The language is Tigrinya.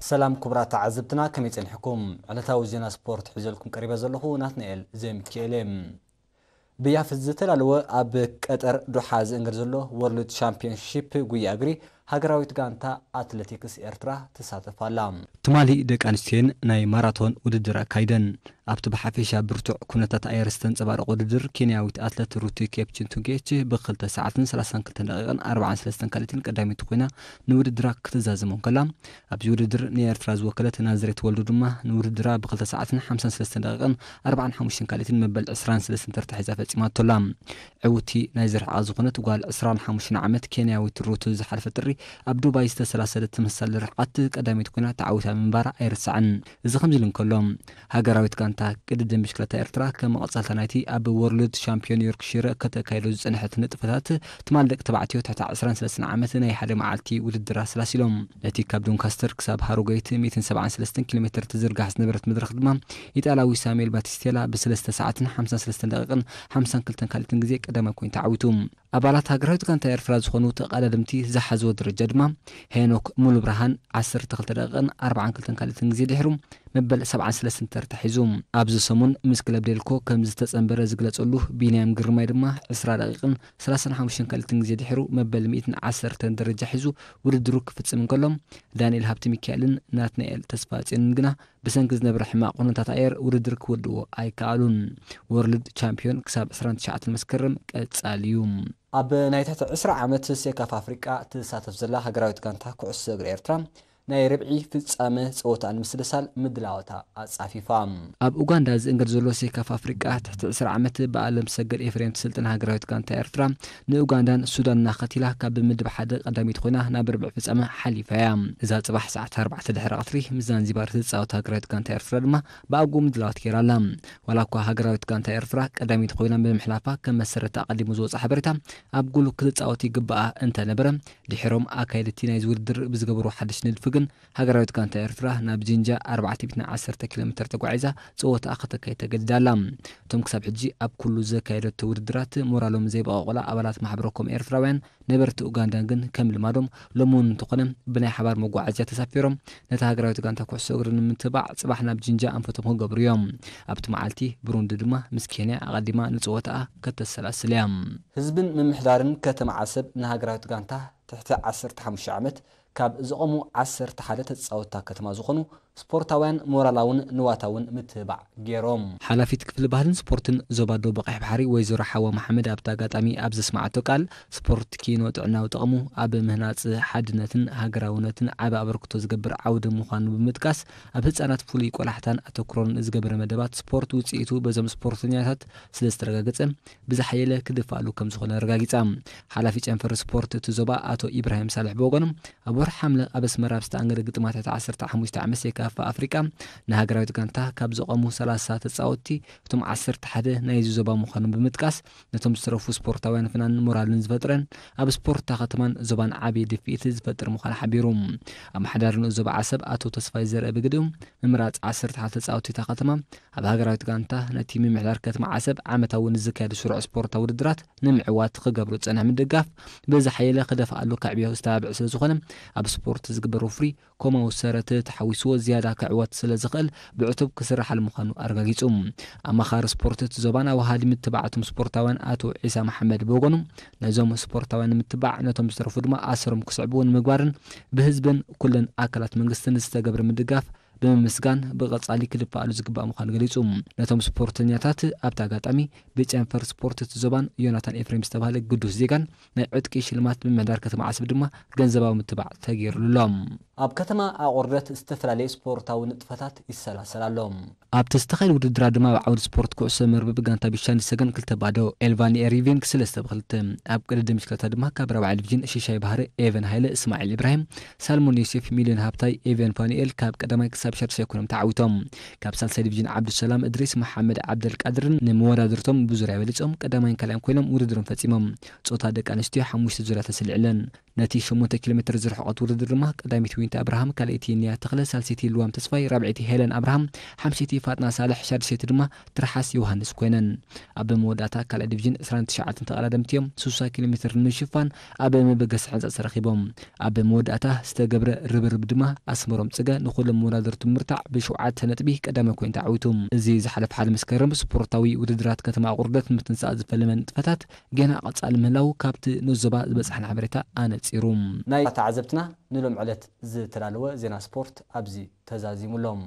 ሰላም ክቡራት ተዓዘብትና፣ ከመይ ጸኒሕኩም? ዕለታዊ ዜና ስፖርት ሒዘልኩም ቀሪበ ዘለኹ ናትናኤል ዘሚካኤል እየ። ብያፍ ዝተላለወ ኣብ ቀጠር ዶሓ ዝእንገድ ዘሎ ወርልድ ቻምፒዮንሺፕ ጉያ እግሪ፣ ሃገራዊት ጋንታ ኣትሌቲክስ ኤርትራ ትሳተፍ ኣላ። ትማሊ ደቂ ኣንስትዮን ናይ ማራቶን ውድድር ኣካይደን። ኣብቲ ብሓፈሻ ብርቱዕ ኩነታት ኣየር ዝተንጸባረቐ ውድድር፣ ኬንያዊት ኣትለት ሩቲ ኬፕቺንቱንጌች ብክልተ ሰዓትን ሰላሳን ክልተን ደቂቕን ኣርባዓን ሰለስተን ካልኢትን ቀዳመይቲ ኮይና ንውድድራ ክትዛዘም እንከላ፣ ኣብዚ ውድድር ንኤርትራ ዝወከለት ናዝሬት ወልዱ ድማ ንውድድራ ብክልተ ሰዓትን ሓምሳን ሰለስተን ደቂቕን ኣርባዓን ሓሙሽተን ካልኢትን መበል ዕስራን ሰለስተን ተርታ ሒዛ ፈጺማቶ ኣላ። ዕውቲ ናይ ዝርሕቓ ዝኾነት ጓል ዕስራን ሓሙሽተን ዓመት ኬንያዊት ሩት ዝሓለፈ ጥሪ ኣብ ዱባይ ዝተሰላሰለት ተመሳሳሊ ርሕቐት ቀዳመይቲ ኮይና ተዓዊታ ምንባራ ኣይርሳዕን። እዚ ከምዚ ኢሉ እንከሎ፣ ሃገራዊት ጋንታ ቅድድም ብሽክለታ ኤርትራ ከም መቐጸልታ ናይቲ ኣብ ወርልድ ቻምፒዮን ዮርክሽር ከተካይዶ ዝጸንሐት ንጥፈታት፣ ትማል ደቂ ተባዕትዮ ትሕቲ ዕስራን ሰለስተን ዓመት ናይ ሓደ መዓልቲ ውድድር ኣሰላሲሎም። ነቲ ካብ ዶንካስተር ክሳብ ሃሮገይት ሚእትን ሰብዓን ሰለስተን ኪሎ ሜትር ትዝርጋሕ ዝነበረት መድረኽ ድማ፣ ኢጣልያዊ ሳሙኤል ባቲስቴላ ብሰለስተ ሰዓትን ሓምሳን ሰለስተን ደቂቕን ሓምሳን ክልተን ካልኢትን ግዜ ቀዳማይ ኮይኑ ተዓዊቱ። ኣባላት ሃገራዊት ጋንታ ኤርትራ ዝኾኑ ተቐዳደምቲ ዝሓዝዎ ደረጃ ድማ፣ ሄኖክ ሙሉብርሃን ዓሰርተ ክልተ ደቂቕን ኣርባዓን ክልተን ካልኢትን ግዜ ድሕሩ መበል ሰብዓን ሰለስተን ተርታ ሒዙ። ኣብዚ ሰሙን ምስ ክለብ ዴልኮ ከም ዝተጸንበረ ዝግለጸሉ ቢንያም ግርማይ ድማ ዕስራ ደቂቕን ሰላሳን ሓሙሽተን ካልኢትን ግዜ ድሕሩ መበል ሚእትን ዓሰርተን ደረጃ ሒዙ ውድድሩ ክፍጽም እንከሎ፣ ዳንኤል ሃብተሚካኤልን ናትናኤል ተስፋጽዮንን ግና ብሰንኪ ዝነበረ ሕማቕ ኩነታት ኣየር ውድድር ክውድእዎ ኣይከኣሉን። ወርልድ ቻምፒዮን ክሳብ ዕስራን ትሽዓተን መስከረም ቀጻሊ እዩ። ኣብ ናይ ትሕቲ ዕስራ ዓመት ሴካፋ ኣፍሪቃ ትሳተፍ ዘላ ሃገራዊት ጋንታ ኩዕሶ እግሪ ኤርትራ፣ ናይ ርብዒ ፍጻመ ጸወታኣ ንምስልሳል ምድላዋታ ኣጻፊፋ። ኣብ ኡጋንዳ ዝእንገድ ዘሎ ሴካፋ ኣፍሪቃ ትሕቲ ዕስራ ዓመት ብኣለም ሰገድ ኤፍሬም ትስልጥን ሃገራዊት ጋንታ ኤርትራ ንኡጋንዳን ሱዳንን ኣኸቲላ ካብ ምድብ ሓደ ቀዳሚት ኮይና ናብ ርብዒ ፍጻመ ሓሊፋ እያ። እዛ ጽባሕ ሰዓት ኣርባዕተ ድሕሪ ቀትሪ ምስ ዛንዚባር ትጻወት ሃገራዊት ጋንታ ኤርትራ ድማ ብኣግኡ ምድላዋት ገይራ ኣላ። ዋላ እኳ ሃገራዊት ጋንታ ኤርትራ ቀዳሚት ኮይና ብምሕላፋ ከም መሰረት ኣቐዲሙ ዝወጽኣ ሓበሬታ ኣብ ጉሉ ክትጻወት ይግባኣ እንተነበረ፣ ድሒሮም ኣካየድቲ ናይዚ ውድድር ብዝገበርዎ ሓድሽ ንድፊ ግን ሃገራዊት ጋንታ ኤርትራ ናብ ጂንጃ ኣርባዕተ ሚእትን ዓሰርተ ኪሎ ሜትር ተጓዒዛ ጸወታኣ ከተካይድ ተገዲዳ ኣላ። እቶም ክሳብ ሕጂ ኣብ ኩሉ ዘካየደቶ ውድድራት ሞራሎም ዘይበቐቑላ ኣባላት ማሕበረ ኮም ኤርትራውያን ነበርቲ ኡጋንዳን ግን ከም ልማዶም ሎሚ እውን እንተኾነ ብናይ ሓባር መጓዓዝያ ተሳፊሮም ነታ ሃገራዊት ጋንታ ኩዕሶ እግሪ ንምትባዕ ጽባሕ ናብ ጂንጃ ኣንፈቶም ክገብሩ እዮም። ኣብቲ መዓልቲ ብሩንዲ ድማ ምስ ኬንያ ኣቐዲማ ንጸወታኣ ከተሰላስል እያ። ህዝብን ምምሕዳርን ከተማ ዓሰብ ንሃገራዊት ጋንታ ትሕቲ ዓሰርተ ሓሙሽተ ዓመት ካብ ዘቐሙ ዓሰርተ ሓደ ተጻወትታ ከተማ ዝኾኑ ስፖርታውያን ሞራላውን ንዋታውን ምትብባዕ ገይሮም። ሓላፊት ክፍሊ ባህልን ስፖርትን ዞባ ዶብ ቀይሕ ባሕሪ ወይዘሮ ሓዋ መሓመድ ኣብቲ ኣጋጣሚ ኣብ ዘስማዓቶ ቃል፣ ስፖርት ኪኖ ጥዕናዊ ጥቕሙ ኣብ ምህናጽ ሓድነትን ሃገራውነትን ዓቢ ኣበርክቶ ዝገብር ዓውዲ ምዃኑ ብምጥቃስ፣ ኣብ ህጻናት ፍሉይ ቆላሕታን ኣተኩሮን ዝገበረ መደባት ስፖርት ውጽኢቱ በዞም ስፖርተኛታት ስለ ዝተረጋገጸ፣ ብዝሓየለ ክድፋኣሉ ከም ዝኾነ ኣረጋጊጻ። ሓላፊ ጨንፈር ስፖርት እቲ ዞባ ኣቶ ኢብራሂም ሳልሕ ብወገኑ፣ ኣብ ወርሒ ሓምለ ኣብ ኣስመራ ኣብ ዝተኣንገደ ግጥማት ትሕቲ ዓሰርተ ሓሙሽተ ዓመት ሴካፋ ኣፍሪቃ ንሃገራዊት ጋንታ ካብ ዘቐሙ ሰላሳ ተጻወትቲ፣ እቶም ዓሰርተ ሓደ ናይዚ ዞባ ምዃኖም ብምጥቃስ፣ ነቶም ዝተረፉ ስፖርታውያን ፍናንን ሞራልን ዝፈጥረን ኣብ ስፖርት እታ ከተማን ዞባን ዓቢ ድፍኢት ዝፈጥር ምዃኑ ሓቢሩ። ኣመሓዳሪ ንኡስ ዞባ ዓሰብ ኣቶ ተስፋይ ዘርአ ብግዲኡ፣ ምምራጽ ዓሰርተ ሓደ ተጻወትቲ እታ ከተማ ኣብ ሃገራዊት ጋንታ ነቲ ምምሕዳር ከተማ ዓሰብ ዓመታዊ ንዝካየዱ ስሩዕ ስፖርታዊ ውድድራት ንምዕዋት ክገብሮ ዝጸንሐ ምድጋፍ ብዝሓየለ ክደፍኣሉ ከዕብዮ ዝተባብዕ ስለ ዝኾነ፣ ኣብ ስፖርት ዝግበር ወፍሪ ኮማዊ ሰረት ተሓዊስዎ ዝያዳ ክዕወት ስለ ዝኽእል ብዕቱብ ክስርሓሉ ምዃኑ ኣረጋጊጹ። ኣማኻሪ ስፖርት እቲ ዞባን ኣዋሃዲ ምትባዕ እቶም ስፖርታውያን ኣቶ ዒሳ መሓመድ ብወገኑ፣ ነዞም ስፖርታውያን ንምትባዕ ነቶም ዝተረፉ ድማ ኣሰሮም ክስዕቡ ንምግባርን ብህዝብን ኩለን ኣካላት መንግስትን ዝተገብረ ምድጋፍ ብምምስጋን ብቐጻሊ ክድፋኣሉ ዝግባእ ምዃኑ ገሊጹ። ነቶም ስፖርተኛታት ኣብቲ ኣጋጣሚ ብጨንፈር ስፖርት እቲ ዞባን ዮናታን ኤፍሬም ዝተባህለ ግዱስ ዜጋን ናይ ዕጥቂ ሽልማት ብምምሕዳር ከተማ ዓሰብ ድማ ገንዘባዊ ምትባዕ ተገይሩሉ ኣሎ። ኣብ ከተማ ኣቑርደት ዝተፈላለየ ስፖርታዊ ንጥፈታት ይሰላሰል ኣሎ። ኣብቲ ዝተኻየደ ውድድራት ድማ ኣብ ዓውዲ ስፖርት ኩዕሶ መርበብ ጋንታ ቢሻንዲ ሰገን ክልተ ባዶ፣ ኤልቫኒ ኤሪቪንግ ሰለስተ ብክልተ። ኣብ ቅድድም ብሽክለታ ድማ ካብ ራብዓይ ዲቪዥን ሽሻይ ባህሪ ኤቨን ሃይለ፣ እስማዒል ኢብራሂም፣ ሳልሞን ዮሴፍ፣ ሚልዮን ሃብታይ፣ ኤቨን ፋኑኤል ካብ ቀዳማይ ክሳብ ሻድሻይ ኮይኖም ተዓዊቶም። ካብ ሳልሳይ ዲቪዥን ዓብዱሰላም እድሪስ፣ መሓመድ ዓብደልቃድርን ንመወዳድርቶም ብዙርያ በሊጾም ቀዳማይን ካልኣይን ኮይኖም ውድድሮም ፈጺሞም። ጾታ ደቂ ኣንስትዮ ሓሙሽተ ዙርያ ተሰሊዕለን። ነቲ ሸሞንተ ኪሎ ሜትር ዝርሕቐት ውድድር ድማ ቀዳሚት ዊንታ ኣብርሃም፣ ካልኣይቲ ኒያ ተኽለ፣ ሳልሰይቲ ልዋም ተስፋይ፣ ራብዐይቲ ሄለን ኣብርሃም፣ ሓምሸይቲ ፋጥና ሳልሕ፣ ሻድሸይቲ ድማ ትርሓስ ዮሃንስ ኮይነን። ኣብ መወዳእታ ካልኣይ ዲቪዥን ዕስራን ትሽዓተን ተቐዳደምቲ እዮም ስሳ ኪሎ ሜትር ንምሽፋን ኣብ መበገሲ ሕንጻ ተረኺቦም። ኣብ መወዳእታ ዝተገብረ ርብርብ ድማ ኣስመሮም ጽገ ንኹሎም መወዳደርቱ ምርታዕ ብሸውዓተ ነጥቢ ቀዳማይ ኮይኑ ተዓዊቱ። እዚ ዝሓለፈ ሓደ መስከረም ስፖርታዊ ውድድራት ከተማ ኣቑርደት ንምትንሳእ ዝፈለመ ንጥፈታት ገና ቀጻሊ ምህላው ካብቲ ነዞባ ዝበጽሐና ሓበሬታ ኣነጺሩ። ናይ ተዓዘብትና ንሎም ዕለት ዝተዳለወ ዜና ስፖርት ኣብዚ ተዛዚሙሎም።